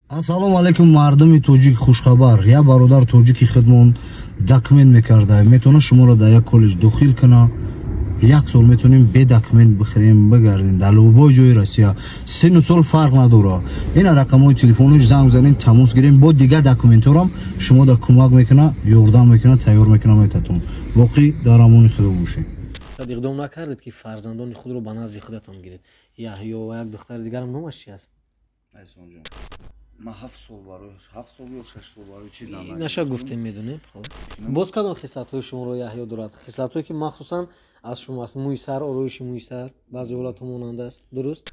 Ассалому алайкум, мардуми тоҷик, хушхабар. Як бародар тоҷики худмон документ мекарда, метавона шуморо дар як коллеҷ дохил куна. Як сол метавонем бе документ бихарем, бигардем дар любой ҷои Россия. Сину сол фарқ надора. Ина рақамҳои телефонош, занг занем, тамос гирем. Бо дигар документҳорам шумо да кӯмак мекуна, ёрдам мекуна, тайёр мекуна метатон. Боқӣ дар амони Худо бошед. Шояд иқдом накардед, ки фарзандони худро ба назди худатон гиред. Яҳё ва як духтари дигарам номаш чи аст? Айсонҷон, ман 7 сол барои, 7 сол ё 6 сол барои чӣ зан наша гуфтем, медонем. Хоб, боз кадом хислатҳои шуморо Яҳё дорад, хислатҳое ки махсусан аз шумо аст? Мӯи сар, ороиши мӯи сар баъзе ҳолатҳо монанд аст, дуруст?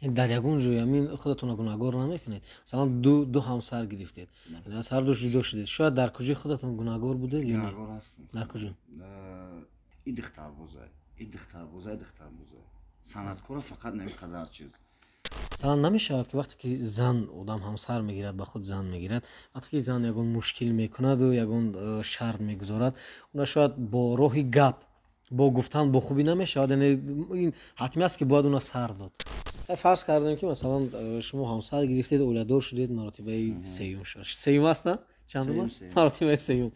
Дар ягон ҷой ҳамин худатонро гунаҳгор намекунед? Масалан, ду ҳамсар гирифтед, аз ҳардуш ҷудо шудед. Шояд дар куҷои худатон гунаҳгор будед ё не? Дар куҷо? И духтарбозай, и духтарбозай, духтарбозай, санъаткора фақат намиқадар чиз. Масалан, намешавад, ки вақте ки зан одам ҳамсар мегирад, ба худ зан мегирад, вақте ки зан ягон мушкил мекунаду ягон шарт мегузорад, уна шояд бо роҳи гап, бо гуфтан бо хубӣ намешавад? Яъне ин ҳатмӣ аст, ки бояд уна сар дод? Фарз кардем, ки масалан шумо ҳамсар гирифтед, оиладор шудед, маротибаи сеюм шуд. Сеюм аст, на чандум аст? Маротибаи сеюм,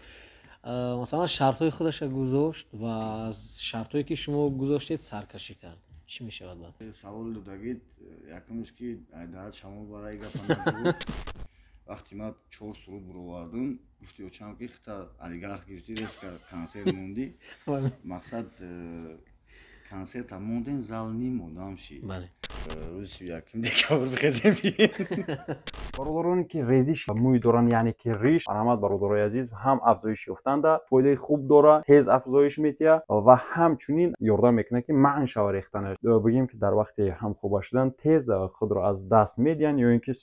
масалан, шартҳои худаша гузошт ва аз шартҳое ки шумо гузоштед саркашӣ кард. Чӣ мешавад баъд? Савол додагид, якумш ки айдаҳат шамол барои гапа. Вақте ман чор суруд буровардум, гуфти очам, ки хита олигарх гирифти, резко консерт мондӣ. Мақсад, консерта мондем, зал ним одам шид. Рӯзи 31 декабр бихезем. Бародароне ки резиш мӯй доранд, яъне ки риш, марҳамат, бародарои азиз, ҳам афзоиш ёфтанда фоидаи хуб дора, тез афзоиш метиҳад ва ҳамчунин ёрдам мекунад, ки манъ шава рехтанаш. Бигем, ки дар вақти ҳамхоба шудан тез худро аз даст медиҳанд ё ин ки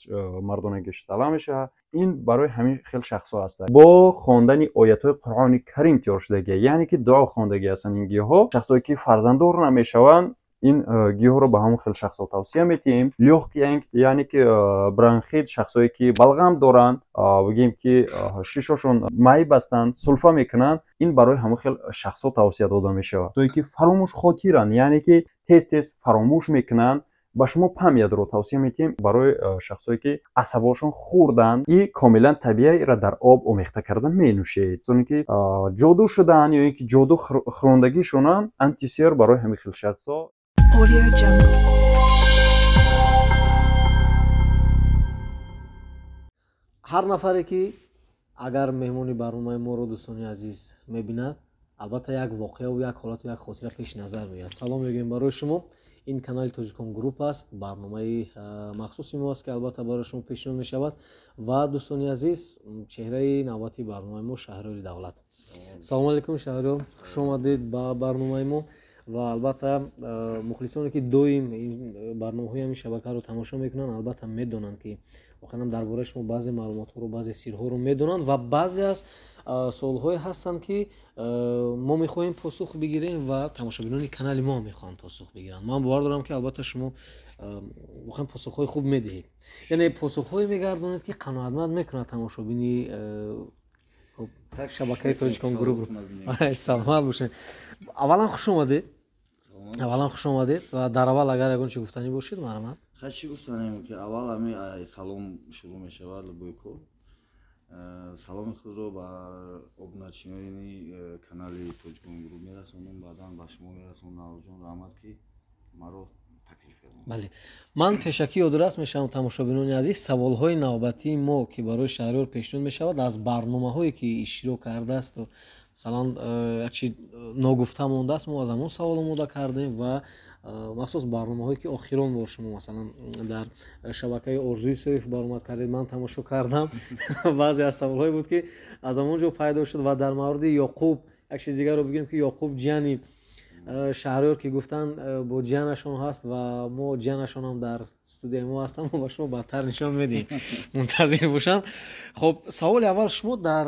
мардонагиш тала мешавад. Ин барои ҳамин хел шахсҳо ҳастанд. Бо хондани оятҳои Қуръони Карим тиёр шудагия, яъне ки дуо хондагӣ ҳастанд ин гиёҳҳо. Шахсое ки фарзанддор намешаванд, ин гиёҳро ба ҳамон хел шахсҳо тавсия метиҳем. Лёгкий, яъне ки бронхит, шахсое ки балғам доранд, бигем ки шишошон маиб ҳастанд, сулфа мекунанд, ин барои ҳамон хел шахсҳо тавсия дода мешавад. Шахсое ки фаромӯшхотиранд, яъне ки тез тез фаромӯш мекунанд, ба шумо памятро тавсия метиҳем. Барои шахсое ки асабошон хурданд, и комилан табииро дар об омехта карда менӯшед. Соне ки ҷоду шудаанд ё ин ки ҷоду хӯрондагишонанд, антисер барои ҳамин хел шахсҳо. Audio Jungle. Ҳар нафаре ки агар меҳмони барномаи моро, дӯстони азиз, мебинад, албатта як воқеаву як ҳолату як хотира пеши назар меояд. Салом мегӯем барои шумо. Ин канали Тоҷикон Груп аст, барномаи махсуси мо аст, ки албатта барои шумо пешниҳод мешавад. Ва, дӯстони азиз, чеҳраи навбати барномаи мо Шаҳриёри Давлат. Салому алайкум, Шаҳриёр, хуш омадед ба барномаи мо. Ва албатта мухлисоне ки доим барномаҳои ҳамин шабакаро тамошо мекунанд, албатта медонанд, ки воқеан дар бораи шумо баъзе маълумотҳоро, баъзе сирҳоро медонанд ва баъзе аз суолҳое ҳастанд, ки мо мехоҳем посух бигирем ва тамошобинони канали мо мехоҳанд посух бигиранд. Ман бовар дорам, ки албатта шумо воқеан посухҳои хуб медиҳед, яъне посухҳое мегардонед, ки қаноатманд мекунад тамошобини шабакаи Тоҷикон Груп. Саломат бошед. Аввалан хуш омадед, аввалан хуш омадед. Ва дар аввал агар ягон чи гуфтанӣ бошед, марҳамат. Хай, чӣ гуфтанем, ки аввал ҳами салом шурӯъ мешавад любой кор. Саломи худро ба обуначиёни канали Тоҷикон Груп мерасонам, баъдан ба шумо мерасонам. Наврӯзҷон, раҳмат, ки маро таклиф кардем. Бале, ман пешакӣ ёдрас мешавам, тамошобинони азиз, саволҳои навбатии мо, ки барои Шаҳриёр пешниҳод мешавад, аз барномаҳое ки иштирок кардаасту масалан як чи ногуфта мондааст, мо аз ҳамон савол омода кардем. Ва махсус барномаҳое ки охирон бор шумо масалан дар шабакаи Орзуи Соиф баромад кардед, ман тамошо кардам, баъзе аз саволҳое буд, ки аз ҳамон ҷо пайдо шуд. Ва дар мавриди Ёқуб як чиз дигарро бигӯем, ки Ёқуб ҷияни Шаҳриёр, ки гуфтанд, бо ҷиянашон ҳаст ва мо ҷиянашонам дар студияи мо ҳастанд, мо ба шумо баъдтар нишон медиҳем, мунтазир бошанд. Хоб, саволи аввал: шумо дар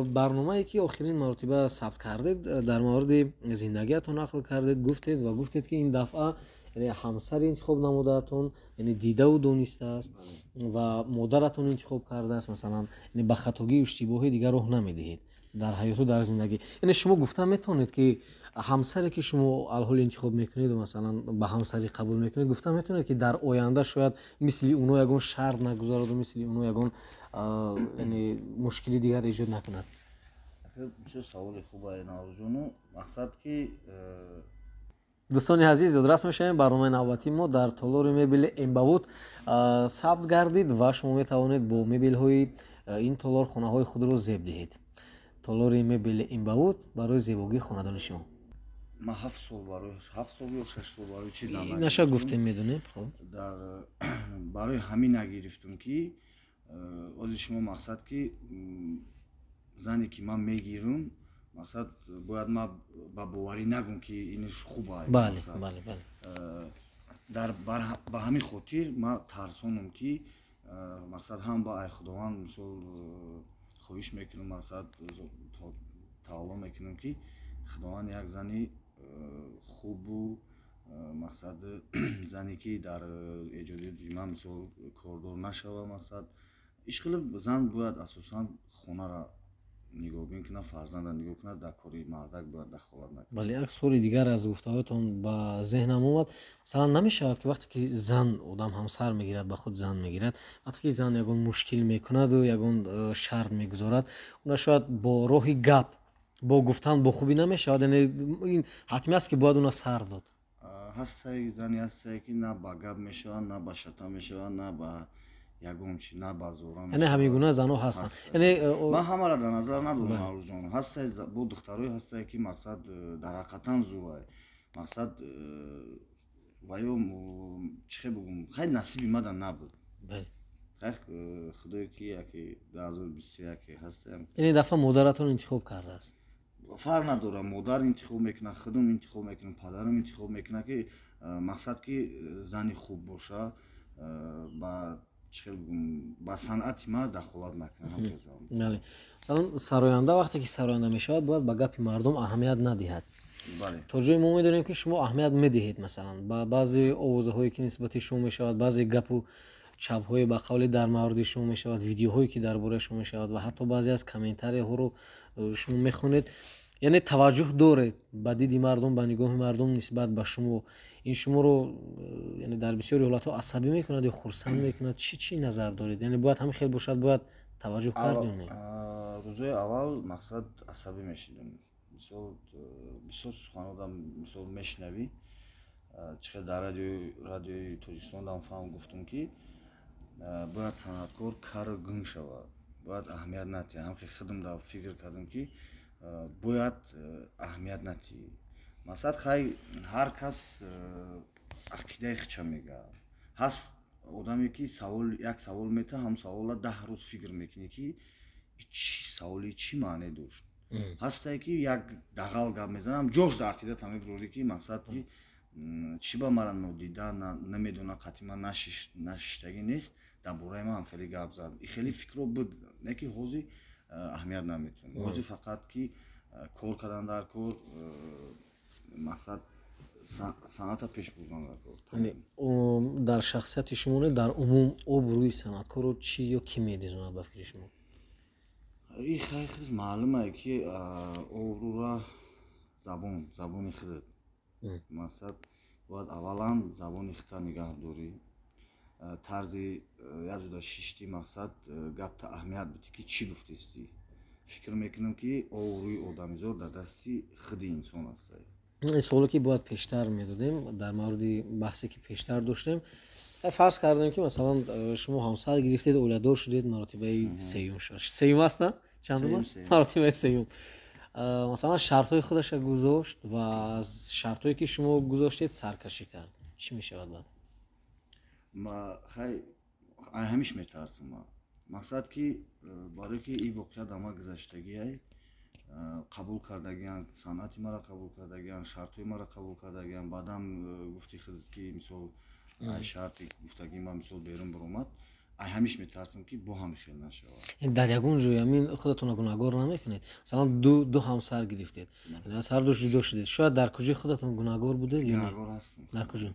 барномае ки охирин маротиба сабт кардед, дар мавриди зиндагиятон нақл кардед, гуфтед ва гуфтед, ки ин дафъа Яъне ҳамсари интихоб намудаатон, яъне дидаву донистааст ва модаратон интихоб кардааст, масалан, яъне ба хатогию иштибоҳи дигар роҳ намедиҳед дар ҳаёту дар зиндагӣ. Яъне шумо гуфта метавонед, ки ҳамсаре, ки шумо алҳол интихоб мекунеду, масалан, ба ҳамсарӣ қабул мекунед, гуфта метавонед, ки дар оянда шояд мисли уно ягон шарт нагузораду мисли уно ягон, яъне, мушкили дигар эҷод накунад? Бисёр саволи хубае, Наврӯзҷону. Мақсад ки Дӯстони азиз, ёдрас мешавем, барномаи навбатии мо дар толори мебели Эмбавуд сабт гардид ва шумо метавонед бо мебелҳои ин толор хонаҳои худро зеб диҳед. Толори мебели Эмбавуд барои зебогии хонадони шумо. Ман 7 сол, барои 7 сол ё 6 сол барои чи зан наша гуфтем, медонем, хоб. Дар барои ҳамин нагирифтум, ки ози шумо, мақсад ки, зане ки ман мегирам, мақсад, бояд ман ба боварӣ нагӯм, ки иниш хуб аст. Дар ба ҳамин хотир ман тарсонам, ки мақсад, ҳам ба ай Худованд, мисол, хоҳиш мекунам, мақсад, таоло мекунам, ки Худованд як зани хубу, мақсад, зане ки дар эҷодиёти ман, мисол, кордор нашава. Мақсад, ишқили зан бояд асосан хонара нигоҳбин кунад, фарзанда нигоҳ кунад, дар кори мардак бояд дахолат накунад. Бале, як суоли дигар аз гуфтаҳоятон ба зеҳнам омад. Масалан, намешавад, ки вақте ки зан, одам ҳамсар мегирад, ба худ зан мегирад, вақте ки зан ягон мушкил мекунаду ягон шарт мегузорад, уна шояд бо роҳи гап, бо гуфтан бо хубӣ намешавад? Яъне ин ҳатмӣ аст, ки бояд уна сар дод? Ҳастае зани, ҳастае, ки на ба гап мешавад, на ба шата мешавад, на ба ягон чи, на ба зора. Яъне ҳамин гуна занҳо ҳастанд, яъне Ман ҳамаро дар назар надорам, Наврӯзҷон. Ҳастае, бо духтарои ҳастае, ки, мақсад, дар ҳақиқатан зурай, мақсад, ва ё чӣ хел бугум, хай, насиби мада набуд. Хай, худое ки яке 2023 яке ҳастаям. Яъне дафъа модаратон интихоб кардааст? Фарқ надорад, модар интихоб мекунад, худам интихоб мекунам, падарам интихоб мекунад, ки мақсад, ки зани хуб боша, ба чӣ хел бугум, ба санъати ман дахолат накунад. Бале, масалан, сароянда вақте ки сароянда мешавад, бояд ба гапи мардум аҳамият надиҳад. То ҷое мо медонем, ки шумо аҳамият медиҳед, масалан, ба баъзе овозаҳое, ки нисбати шумо мешавад, баъзе гапу чапҳое, ба қавле, дар мавриди шумо мешавад, видеоҳое, ки дар бораи шумо мешавад ва ҳатто баъзе аз комментарияҳоро шумо мехонед. Яъне таваҷҷӯҳ доред ба диди мардум, ба нигоҳи мардум нисбат ба шумо. Ин шуморо яъне дар бисёри ҳолатҳо асабӣ мекунад ё хурсанд мекунад? Чӣ назар доред? Яъне бояд ҳамин хел бошад, бояд таваҷҷӯҳ кард ё не? Рӯзои аввал, мақсад, асабӣ мешидам. Мисол, бисёр суханодам, мисол, мешунавӣ. Чӣ хел дар Радиои Тоҷикистон дам фаҳм гуфтум, ки бояд санъаткор кару гунг шавад, бояд аҳамият натиҳад. Ҳамхел худам дар фикр кардам, ки бояд аҳамият натиҳӣ. Мақсад, хай, ҳар кас ақидаи худша мегӯяд. Ҳаст одаме, ки савол, як савол метаҳ, ҳам савола 10 рӯз фикр мекунӣ, ки чӣ саволи, чӣ маъне дошт. Ҳастае, ки як дағал гап мезанам, ҷош дар ақидата мебурорӣ, ки, мақсад, ки чӣ ба мара нодида, намедона, қатъи ман нашиштагӣ нест, дар бораи ман хеле гап зад. Хеле фикрро буд, не ки ҳозир аҳамият наметавонам. Ҳозир фақат ки кор кардан дар кор, мақсад, санъата пеш бурдан дар кор. Дар шахсияти шумо не, дар умум обрӯи санъаткорро чӣ ё кӣ мерезонад, ба фикри шумо? И хай, маълумае, ки обрӯра забон, забони худат. Мақсад, бояд аввалан забони худта нигаҳ дорӣ, тарзи як ҷуда шишти, мақсад, гапта аҳамият бидӣ, ки чӣ гуфтестӣ. Фикр мекунам, ки обрӯи одамизод дар дасти худи инсон аст. Ин суоле, ки бояд пештар медодем, дар мавриди баҳсе, ки пештар доштем. Фарз кардем, ки, масалан, шумо ҳамсар гирифтед, оиладор шудед, маротибаи сеюм шуд. Сеюм аст, на чандум аст? Маротибаи сеюм, масалан, шартҳои худаша гузошт ва аз шартҳое, ки шумо гузоштед, саркашӣ кард. Чӣ мешавад баъд? Хай, ҳамиш метарсам. Мақсад, ки барое ки ин воқеа дар ман гузаштагиай, қабул кардагиан, санъати маро қабул кардагиан, шартҳои маро қабул кардагиан. Баъдан гуфти худ, ки, мисол, ай шарти гуфтагии ман, мисол, берун баромад. Ай ҳамиш метарсам ки бо ҳам хел нашавад. Дар ягон ҷой ҳамин худатонро гунаҳгор намекунед? Масалан, ду ҳамсар гирифтед, аз ҳар ду ҷудо шудед. Шояд дар куҷои худатон гунаҳгор будед ё не? Гунаҳгор ҳастам. Дар куҷо?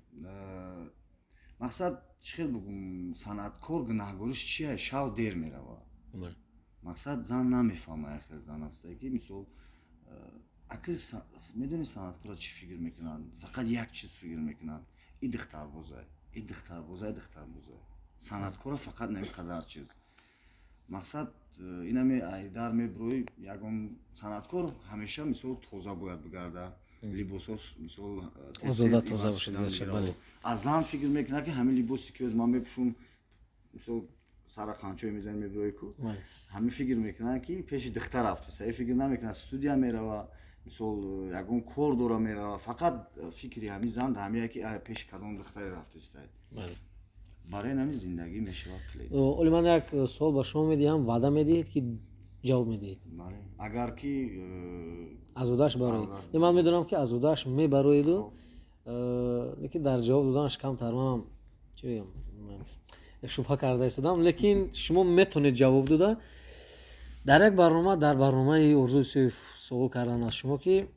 Мақсад чӣ хел бигӯм, санъаткор гунаҳгориш чия? Шав дер меравад. Мақсад зан намефаҳма, як хел зан ҳастае ки мисол аки медонӣ санъаткора чӣ фикр мекунанд? Фақат як чиз фикр мекунанд: и духтарбозай, и духтарбозай, духтарбозай. Санъаткора фақат намеқадар чиз. Мақсад инаме айдар мебурӯй, ягон санъаткор ҳамеша мисол тоза бояд бигарда, либосош мисол озода тоза бошад. Аз зан фикр мекунад ки ҳамин либосе ки ман мепӯшум, мисол сара қанчое мезанӣ мебурӯй ку, ҳамин фикр мекунад ки пеши духтар рафтаса, фикр намекунад студия мерава, мисол ягон кор дора мерава, фақат фикри ҳамин зан ҳамия ки пеши кадом духтаре рафтаистай. Барои ҳамин зиндагӣ мешавад клей. Оли ман як суол ба шумо медиҳам, ваъда медиҳед ки ҷавоб медиҳед? Агар ки аз ӯдаш бароед. Ман медонам ки аз ӯдаш мебароеду, лекин дар ҷавоб доданаш камтар манам чӣ бигӯям шубҳа карда истодам, лекин шумо метавонед ҷавоб дода. Дар як барнома, дар барномаи Орзу Юсуф суол кардан аз шумо ки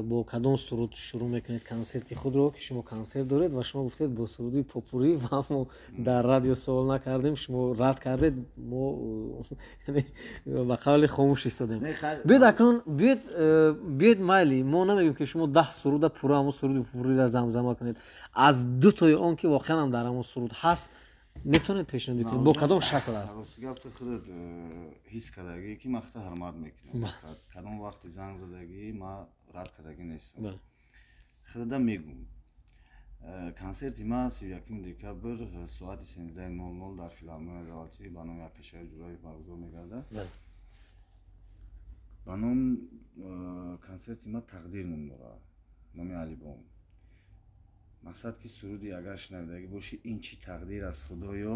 бо кадом суруд шурӯъ мекунед консерти худро, ки шумо консерт доред, ва шумо гуфтед бо суруди попурӣ, ва мо дар радио суол накардем, шумо рад кардед, мо ба қавли хомӯш истодем. Биёед акнун, биёед майли, мо намегӯем ки шумо 10 суруда пурра ҳамон суруди попуриро замзама кунед, аз дутои он ки воқеан ҳам дар ҳамон суруд ҳаст метавонед пешниҳод кунед, бо кадом шакл аст? Рости гап, ту худат ҳис кардагӣ ки ман худро ҳурмат мекунам. Кадом вақти занг задагӣ ман рад кардагӣ нестам. Худада мегӯм, консерти ман 31 декабр соати 17:00 дар филармонияи давлатӣ ба номи Акашариф Ҷураев баргузор мегардад. Ба ном консерти ман Тақдир ном дорад, номи албом. Мақсад ки суруди агар шунавидагӣ бошӣ, ин чӣ тақдир аст худоё,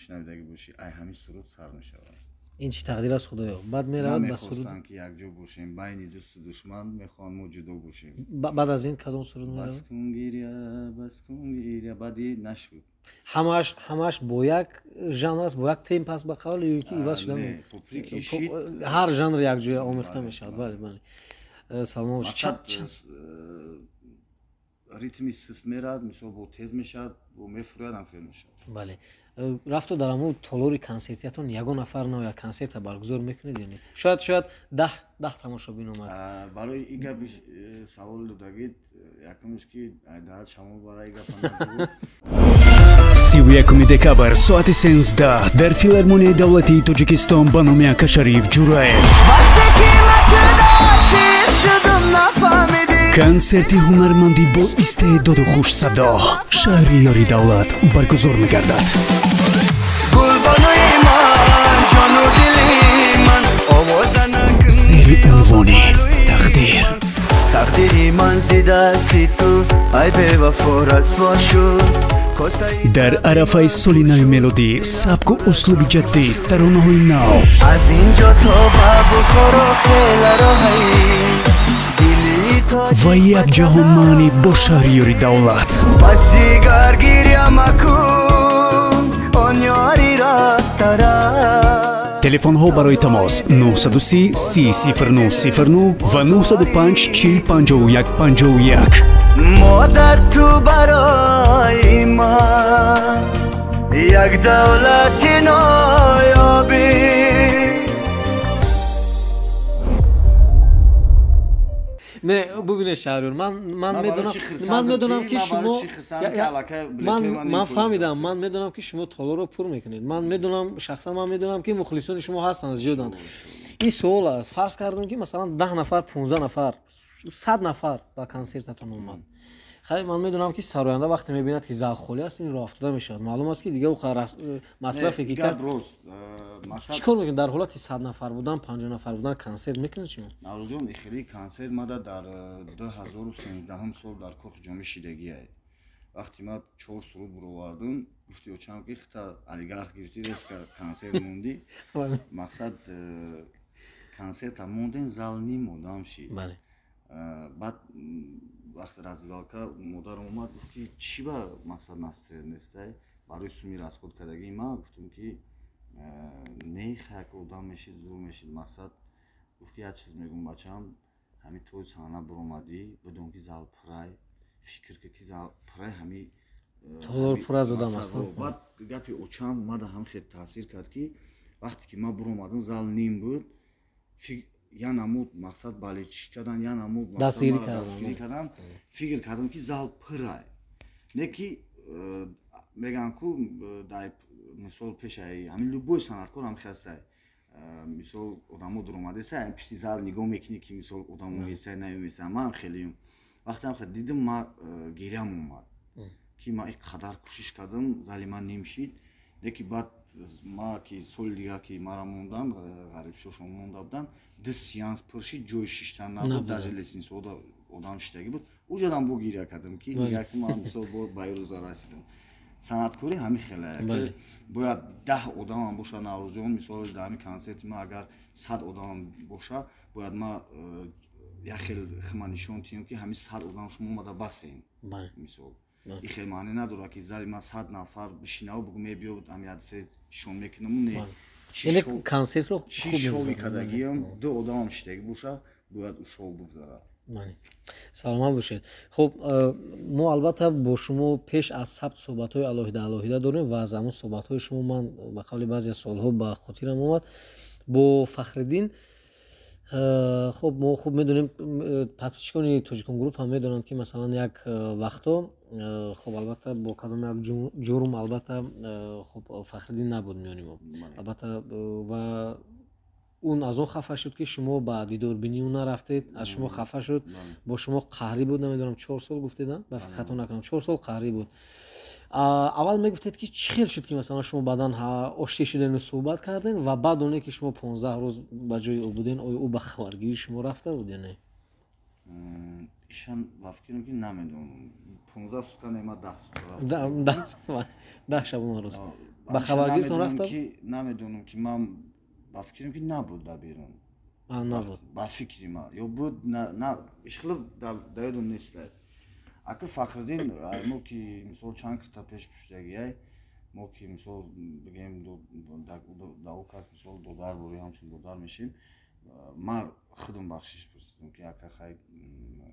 шунавидагӣ бошӣ, ай ҳамин суруд сар мешавад. Ин чӣ тақдир аст худоё, баъд меравад ба суруд. Намехостанд ки якҷо бошем, байни дӯсту душман мехоҳанд мо ҷудо бошем. Баъд аз ин кадом суруд меравад? Бас кун гиря, бас кун гиря, баъди нашуд. Ҳамааш бо як жанр аст, бо як темп аст ба қавли ё ки иваз шуда? Ҳар жанр якҷоя омехта мешавад. Бале, бале. Салом бошед. Ритми сист мерад, мисол бо тез мешавад, бо мефурӯяд, ҳам хел мешавад. Бале. Рафту дар ҳамон толори консертиятон ягон нафар наояд, консерта баргузор мекунед ё не? Шояд 10 тамошобин омад. Барои ин гапи савол додагид, якумш ки даҳат шамол барои ин гапа нагӯ. 31 декабр соати 13 дар филармонияи давлатии Тоҷикистон ба номи Акашариф Ҷураев. Вақте ки ман туро ошиқ шудам нафаҳмидӣ. Консерти ҳунармандӣ бо истеъдоду хушсадо Шаҳриёри давлат баргузор мегардад. Гулбонуи ман, ҷону дили ман, овозанак зери унвони Тақдир. Тақдири ман зи дасти ту, ай бевафо расво шуд. Дар арафаи соли нави мелодӣ сабку услуби ҷадид, таронаҳои нав аз ин ҷо то ба Бухоро хела роҳаи ва як ҷаҳонмаънӣ бо Шаҳриёри давлат. Пас дигар гиря макун, он ёри рафтара. Телефонҳо барои тамос 930 30 09 09 ва 905 40 51 51. Модар ту барои ман як давлати ноёбӣ. Не, бубинед Шаҳриёр, ман медонам ки шумо, ман фаҳмидам, ман медонам ки шумо толорро пур мекунед, ман медонам, шахсан ман медонам ки мухлисони шумо ҳастанд зиёданд. Ин суол аст, фарз кардем ки масалан 10 нафар, 15 нафар, 100 нафар ба консертатон омад. Хай, ман медонам ки сароянда вақте мебинад ки зал холӣ аст, ин роҳ афтода мешавад. Маълум аст ки дигар ӯ масрафе ки кард. Чӣ кор мекунед дар ҳолати 100 нафар будан, 50 нафар будан консерт мекунед шумо? Наврӯзҷон, хеле консерт мада дар 2013 сол дар Кохи Ҷомӣ шидагиай. Вақте ман 4 суруд буровардам, гуфти очам ки хита олигарх гирифтӣ, резка консерт мондӣ. Мақсад консерта мондем, зал ним одам шид. Баъд вақте раздевалка модарам омад, гуфт ки чӣ ба мақсад настроен нестай? Барои суми расход кардагии ман гуфтам, ки не, хак одам мешид, зур мешид. Мақсад, гуфт, ки як чиз мегӯм, бачаам, ҳами тои саҳна буромадӣ, бидон, ки зал пурай, фикр ки, ки зал пурай, ҳами толор пур аз одам аст. Баъд гапи очам мада ҳам хел таъсир кард, ки вақте ки ман буромадам, зал ним буд, я намуд, мақсад, бале чӣ кардан, я намуд, дастгирӣ кардан. Фикр кардам, ки зал пурай, не ки мегӯям ку дар мисол пешаи ҳамин любой санъаткор ҳам хастай. Мисол, одамо дуромадеса, пишти зал нигоҳ мекунӣ, ки мисол одамо месай, намесай. Ман хеле вақте ҳам дидим, ма гирям омад, ки ман ин қадар кӯшиш кардам, зали ман ним шид. Леки баъд ма ки соли дига ки мара мондан, Ғарибшошон монда буданд, ду сеанс пур шид, ҷои шиштан набуд, даже лестницаода одам шиштагӣ буд. Уҷадам бо гиря кардам, ки нигоҳ ки ман мисол бо ба ин рӯза расидам. Санъаткорӣ ҳамин хеле, бояд 10 одамам боша, Наврӯзҷон. Мисол, дар ҳамин консерти ман агар 100 одамам боша, бояд ма як хел хима нишон тиҳем, ки ҳамин 100 одам шумо омада басен. Мисол, ин хел маъне надорад, ки зали ман 100 нафар бишинаву бугӯ, мебиё, ҳами ядсе шом мекунаму, не. Яъне консертро чӣ шоуи кардагиам, ду одамам шиштагӣ боша, бояд ӯ шоу бигзарад. Саломат бошед. Хуб, мо албатта бо шумо пеш аз сабт суҳбатҳои алоҳида алоҳида дорем ва аз ҳамон суҳбатҳои шумо ман ба қавли баъзе суолҳо ба хотирам омад. Бо Фахриддин, хуб, мо хуб медонем, подписчикони Тоҷикон Груп ҳам медонанд, ки масалан як вақто, хуб, албатта бо кадом як ҷурм, албатта, хуб, Фахриддин набуд миёни мо, албатта, ва он аз он хафа шуд, ки шумо ба дидорбинӣ ӯ нарафтед. Аз шумо хафа шуд, бо шумо қаҳрӣ буд. Намедонам, 4 сол гуфтед, ба хато накунам, 4 сол қаҳрӣ буд. Аввал мегуфтед, ки чӣ хел шуд, ки масалан шумо баъдан оштӣ шудену суҳбат кардем ва баъд оне ки шумо 15 рӯз ба ҷои ӯ буден, оё ӯ ба хабаргирии шумо рафта буд ё не? Ишан ба фикрам, ки намедонам, 15 сутка не, ма 10 сутка. 10 шабонарӯз ба хабаргиритон рафта? Намедонам, ки ман ба фикрам, ки набуд дар берун. Набуд. Ба фикри ма, ё буд, ишхело да ёдам нест. Ака Фахриддин, мо ки мисол чанд кита пеш пуштагиай, мо ки мисол бигем, да ӯ кас мисол додар бори, ҳамчун додар мешим. Ман худам бахшиш пурсидам, ки ака, хай,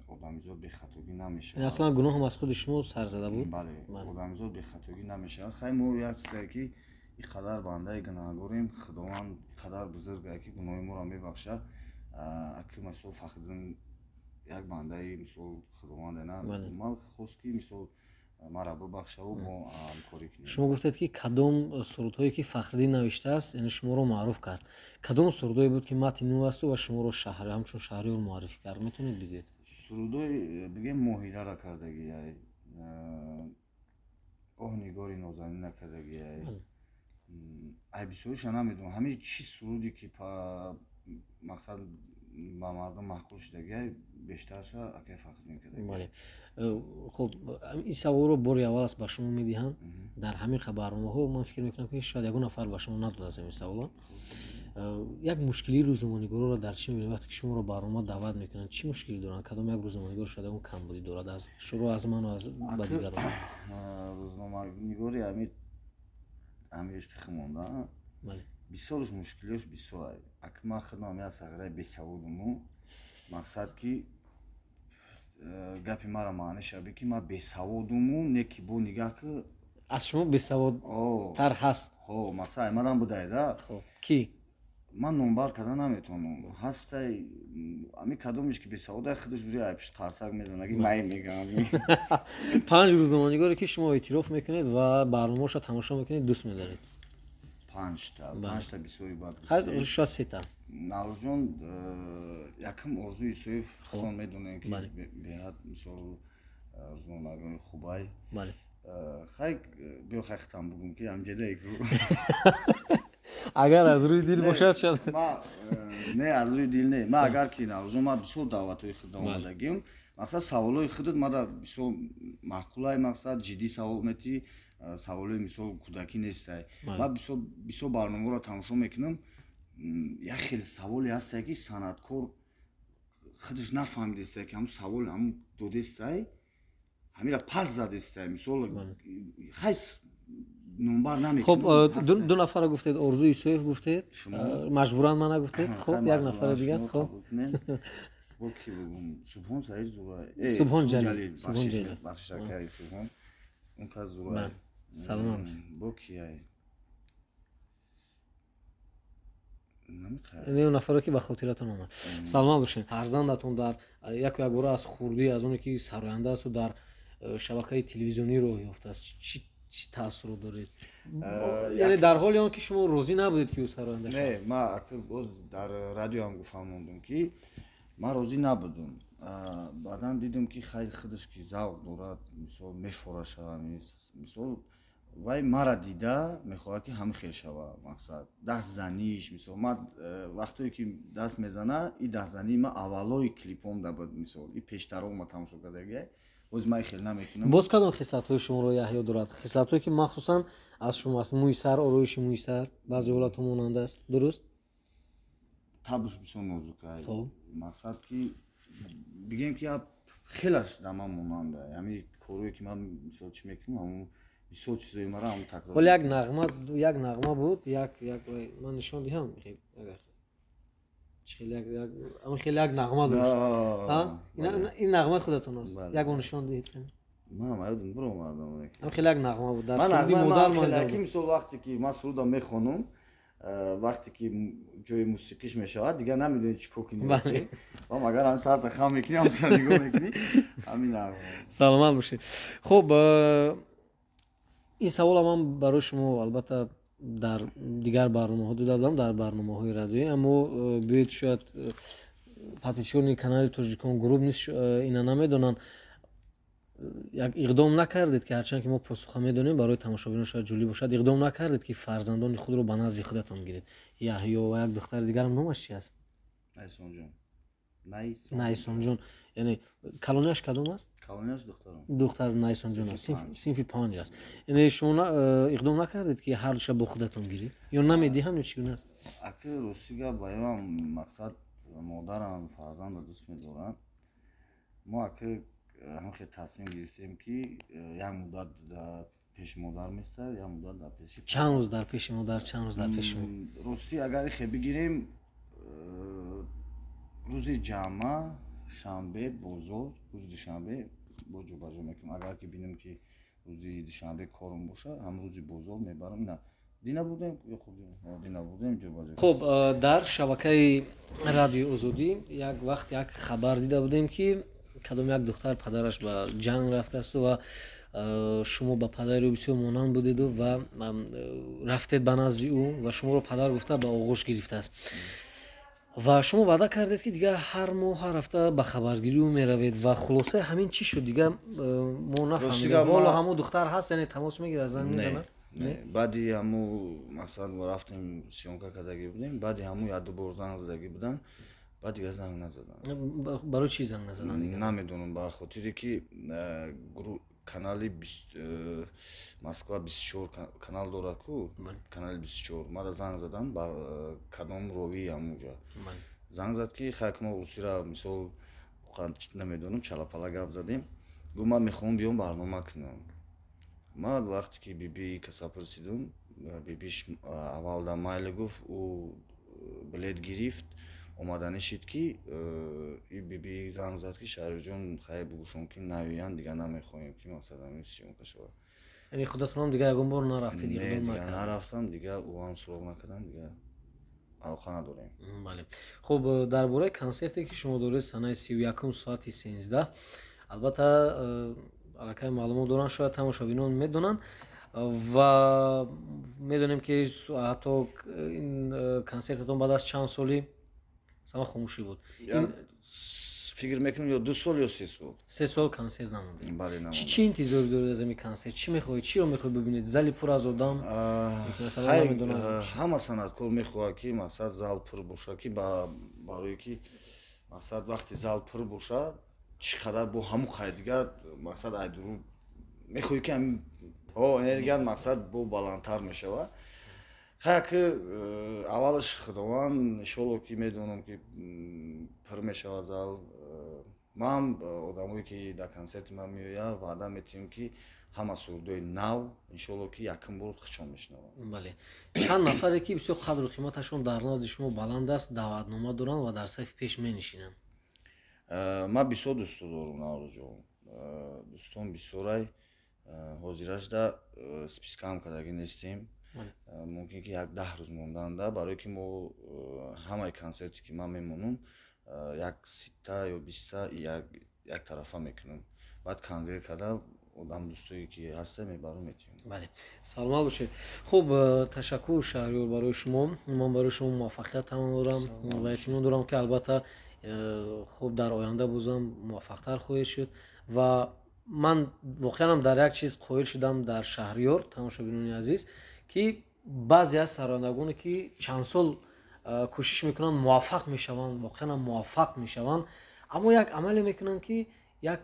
одамизод бехатогӣ намешавад. Аслан гуноҳам аз худи шумо сар зада буд. Бале, одамизод бехатогӣ намешавад. Хай, мо як чизе, ки ин қадар бандаи гунаҳгорем, Худованд қадар бузургае, ки гуноҳи моро мебахшад. Аки мисол Фахриддин як бандаи мисол Худованде, на ман хост, ки мисол мара бибахшаву мо ҳамкорӣ кунем. Шумо гуфтед, ки кадом сурудҳое ки Фахриддин навиштааст, яъне шуморо маъруф кард. Кадом сурудҳое буд, ки матни ӯ асту ва шуморо шаҳр ҳамчун шаҳриёр муаррифӣ кард, метавонед бигӯед? Сурудҳои, бигем, Моҳирара кардагиай, Оҳ, нигори нозанина кардагиай. Ай бисёриша намедонам. Ҳамин чӣ суруде ки мақсад ба мардум маъқул шудагиай, бештарша акай Фахриддин кардагиай. Бале, хуб, ин саволро бори аввал аст ба шумо медиҳанд дар ҳамин барномаҳо. Ман фикр мекунам, ки шояд ягон нафар ба шумо надодааст ҳамин саволо. Як мушкилии рӯзноманигорро дар чӣ мебинед, вақте ки шуморо барнома даъват мекунанд, чӣ мушкилӣ доранд? Кадом як рӯзноманигор шояд ягон камбудӣ дорад, аз шурӯъ аз ману аз ба дигарон? Рӯзноманигори ҳами химонда бисёрш мушкилиёш бисёр. Аки ман худам як сағираи бесаводуму, мақсад, ки гапи мара маъне шаби, ки ман бесаводуму, не ки бо нигаҳ ки Аз шумо бесаводтар ҳаст? Ҳо, мақсад, ай марам будай да. Ки? Ман номбар карда наметавонам. Ҳастай, ами кадомеш ки бесаводай, худаш уже ай пишт қарсак мезана, ки май мегам. Панҷ рӯзноманигоре, ки шумо эътироф мекунед ва барномаошро тамошо мекунед, дӯст медоред? Панҷта? Панҷта бисёри бад. Шояд сета. Наврӯзҷон, якум Орзу Исоев, худон медонем, ки беҳад мисол рӯзноманигори хубай. Хай, биё, хай, хитам бугум, ки ҳамҷедаи. Агар аз рӯи дил бошад, шояд. Не, аз рӯи дил не. Ма агар ки, Наврӯзҷон, ман бисёр даъватҳои худ омадагим, мақсад, саволҳои худат мара бисёр маъқулай. Мақсад, ҷиддӣ савол метиҳӣ, саволҳои мисол кӯдакӣ нестай. Ман бисёр барномаро тамошо мекунам, як хел саволе ҳастае, ки санъаткор худаш нафаҳмидестай, ки ҳамун савол ҳамун додестай, ҳамира пас задестай. Мисол, хай, Номбар намекунам. Хуб, ду нафара гуфтед, Орзу Исоев гуфтед, маҷбуран мана гуфтед. Хуб, як нафари дигар. Хуб, бо ки бугум? Субҳон Саид Зурай. Субҳон Ҷалил. Субҳон Ҷалил. Бахшиш, акаи Субҳон. Он кас Зурай. Саломат. Бо кияй? Ин нафаре ки ба хотиратон омад. Саломат бошед. Фарзандатон дар яку як бора аз хурдӣ, аз оне ки сароянда асту дар шабакаи телевизионӣ роҳ ёфтааст, чӣ таассурот доред? Яъне дар ҳоли он ки шумо розӣ набудед, ки ӯ сароянда шавад? Не, ман боз дар радиоам гуфаҳмондум, ки ман розӣ набудум. Баъдан дидум, ки хайр, худаш ки завқ дорад, мисол, мефора шава, мисол, вай мара дида мехоҳад, ки ҳамин хел шава. Мақсад, дастзаниш, мисол, ман вақтое ки даст мезана, и дастзании ман аввалои клипом да буд, мисол, и пештаро ма тамошо кардагия, боз ман хел намекунам. Боз кадом хислатҳои шуморо Яҳё дорад, хислатҳое ки махсусан аз шумо аст? Мӯи сар, ороиши мӯи сар баъзе ҳолатҳо монанда аст, дуруст? Табш бисёр нозук. Мақсад, ки бигем, ки хелаш да ман монанда, ҳамин корое ки ман, мисол, чӣ мекунам, ҳамун бисёр чизои мара ҳамун такрор. Ҳоло як нағма буд, як ман нишон диҳам, хеле як нағма дошт. Ин нағмаи худатон аст, як бор нишон диҳед. Манам аёдум биромардам. Хеле як нағма буд дар суруди модар. Ки мисол, вақте ки ман сурудам мехонум, вақте ки ҷои мусиқиш мешавад, дигар намедонӣ чӣ кор кунӣ. Вам агар ҳам сарата хам мекунӣ, ҳам нигоҳ мекунӣ, ҳамин нағма. Саломат бошед. Хуб, ин саволам ман барои шумо албатта дар дигар барномаҳо дода будам, дар барномаҳои радиоӣ, аммо биёед, шояд подписчикони канали Тоҷикон Груп низ ина намедонанд. Як иқдом накардед, ки ҳарчанд ки мо посуха медонем, барои тамошобинон шояд ҷолиб бошад, иқдом накардед, ки фарзандони худро ба назди худатон гиред, Яҳё ва як духтари дигарам, номаш чи аст? Найсонҷон. Найсонҷон. Яъне калонияш кадом аст? Калонияш духтарам. Духтар Найсонҷон аст, синфи 5 аст. Яъне шумо иқдом накардед, ки ҳар душа бо худатон гиред, ё намедиҳам, ё чӣ гуна аст? Аки, рости гап, ваёам, мақсад, модарам фарзандро дӯст медоранд. Мо аки ҳам хел тасмим гирифтем, ки як муддат дар пеши модар местад, як муддат дар пеши. Чанд рӯз дар пеши модар, чанд рӯз дар пеши? Ростӣ, агар ихе бигирем, рӯзи ҷамъа, шанбе, бозор, рӯзи душанбе бо ҷобаҷо мекунам. Агар ки бинем, ки рӯзи душанбе корум бошад, ҳам рӯзи бозор мебарам. Ина дина бурдем, дина бурдем, ҷобаҷо. Хуб, дар шабакаи Радиои Озодӣ як вақт як хабар дида будем, ки кадом як духтар падараш ба ҷанг рафтаасту ва шумо ба падари ӯ бисёр монанд будеду ва рафтед ба назди ӯ ва шуморо падар гуфта ба оғӯш гирифтааст, ва шумо ваъда кардед, ки дигар ҳар моҳ, ҳар ҳафта ба хабаргирӣ ӯ меравед. Ва хулосаи ҳамин чӣ шуд? Дигар мо нафаҳмидем. Ҳоло ҳамон духтар ҳаст, яъне тамос мегирад, занг мезанад? Баъди ҳаму, мақсад, рафтем, съёмка кардагӣ будем, баъди ҳаму як ду бор занг задагӣ буданд, баъд дигар занг назаданд. Барои чӣ занг назаданд? Намедонам, ба хотире ки канали Москва 24 канал дорад ку, канали 24 мара занг заданд, бар кадом ровии ҳамуҷа занг зад, ки хайр, мо русира, мисол, намедонам, чалапала гап задем. Гуфт: «Ман мехоҳам биём барнома кунам». Ман вақте ки биби каса пурсидум, бибиш аввал да майли гуфт, ӯ билет гирифт, омаданӣ шид, ки и биби занг зад, ки: «Шарифҷон, хайр, бугӯшон, ки наёянд, дигар намехоҳем, ки мақсад ҳамин съёмка шавад». Яъне худатонам дигар ягон бор нарафтед? Не, дигар нарафтам, дигар ӯ ҳам суроғ накардам, дигар алоқа надорем. Бале. Хуб, дар бораи консерте, ки шумо доред санаи 31-ум соати 13, албатта аллакай маълумот доранд, шояд тамошобинон медонанд ва медонем, ки ҳатто ин консертатон баъд аз чанд соли сама хомӯшӣ буд. Фикр мекунам, ё 2 сол, ё 3 сол. 3 сол консерт намондед. Бале. Чӣ интизорӣ доред аз ҳамин консерт? Чӣ мехоҳед, чиро мехоҳед бибинед? Зали пур аз одам? Ҳама санъаткор мехоҳад, ки мақсад, зал пур бошад, ки барое ки, мақсад, вақте зал пур бошад, чӣ қадар бо ҳамун қайдигар, мақсад, айдуру мехоҳӣ, ки энергият, мақсад, бо баландтар мешавад. Хая ки аввалаш Худованд, иншолло, ки медонам, ки пур мешавад зал. Ман одамое, ки дар консерти ман меояд, ваъда метиҳем, ки Ҳама сурудҳои нав, иншоалло, ки якум бор хичон мешунаванд. Бале, чанд нафаре, ки бисёр қадру қиматашон дар назди шумо баланд аст, даъватнома доранд ва дар сафи пеш менишинанд? Ман бисёр дӯсту дорам, Наврӯзҷон, дӯстон бисёрай. Ҳозирашда спискаам кардагӣ нестем, мумкин ки як 10 рӯз монданда, барое ки мо ҳамаи консерте, ки ман мемонам, як 30-та ё 20-та як тарафа мекунам, баъд конверт карда, одам дӯстое ки ҳаста, мебарам, метиҳам. Бале, саломат бошед. Хуб, ташаккур, Шаҳриёр, барои шумо. Ман барои шумо муваффақият таманно дорам ва итминон дорам, ки албатта, хуб, дар оянда бозам муваффақтар хоҳед шуд. Ва ман воқеанам дар як чиз қоил шудам дар Шаҳриёр, тамошобинони азиз, ки баъзе аз сарояндагоне, ки чанд сол кӯшиш мекунанд, муваффақ мешаванд, воқеанам муваффақ мешаванд, аммо як амале мекунанд, ки як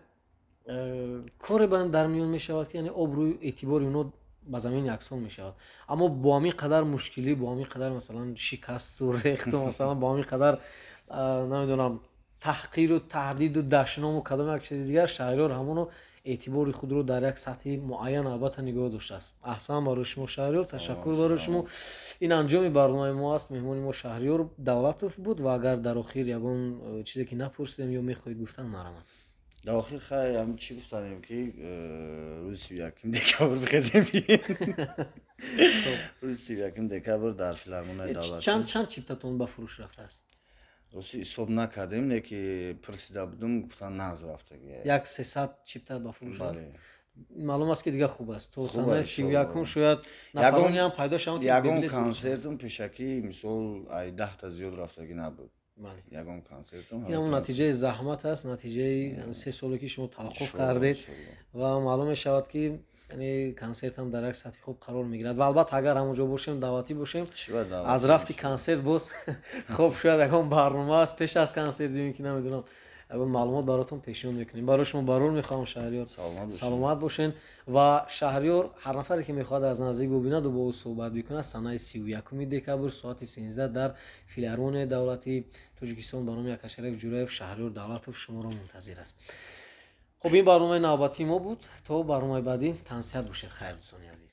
коре дар миён мешавад, ки яъне обрӯи эътибори онҳо ба замин яксон мешавад. Аммо бо ҳамин қадар мушкилӣ, бо ҳамин қадар, масалан, шикасту рехту, масалан, бо ҳамин қадар, намедонам, таҳқиру таҳдиду дашному кадом як чизи дигар, Шаҳриёр ҳамоно эътибори худро дар як сатҳи муайян албатта нигоҳ доштааст. Аҳсан барои шумо, Шаҳриёр, ташаккур барои шумо. Ин анҷоми барномаи мо аст. Меҳмони мо Шаҳриёр Давлатов буд. Ва агар дар охир ягон чизе, ки напурсидем ё мехоҳед гуфтан, марҳамат. Дар охир, хай, ҳам чӣ гуфтанем, ки рӯзи 31 декабр бихезем, рӯзи 31 декабр дар филармонияи давлатӣ. Чанд чиптатон ба фурӯш рафтааст? Рости, ҳисоб накардем, не ки пурсида будум, гуфтан, нағз рафтагӣ. Як 300 чипта ба фурӯш рафт. Маълум аст, ки дигар хуб аст, то санаи 31-ум шояд нафароне ҳам пайдо шаванд. Ягон консертум пешакӣ, мисол, ай 10-та зиёд рафтагӣ набуд ягон консертум. Ин ҳамон натиҷаи заҳмат аст, натиҷаи 3 соле, ки шумо таваққуф кардед, ва маълум мешавад, ки яъне консерт ҳам дар як сатҳи хуб қарор мегирад. Ва албатта, агар ҳамонҷо бошем, даъватӣ бошем, аз рафти консерт боз, хуб, шояд ягон барнома аст пеш аз консерт ё ин ки намедонам, ягон маълумот баротон пешниҳод мекунем. Барои шумо барор мехоҳам, Шаҳриёр, саломат бошен. Ва Шаҳриёр, ҳар нафаре, ки мехоҳад аз наздик бубинаду бо ӯ суҳбат бикунад, санаи 31-уми декабр соати 13 дар филармонияи давлатии Тоҷикистон ба номи Акашариф Ҷураев Шаҳриёр Давлатов шуморо мунтазир аст. Хуб, ин барномаи навбатии мо буд. То барномаи баъдӣ тансиҳат бошед. Хайр, дӯстони азиз.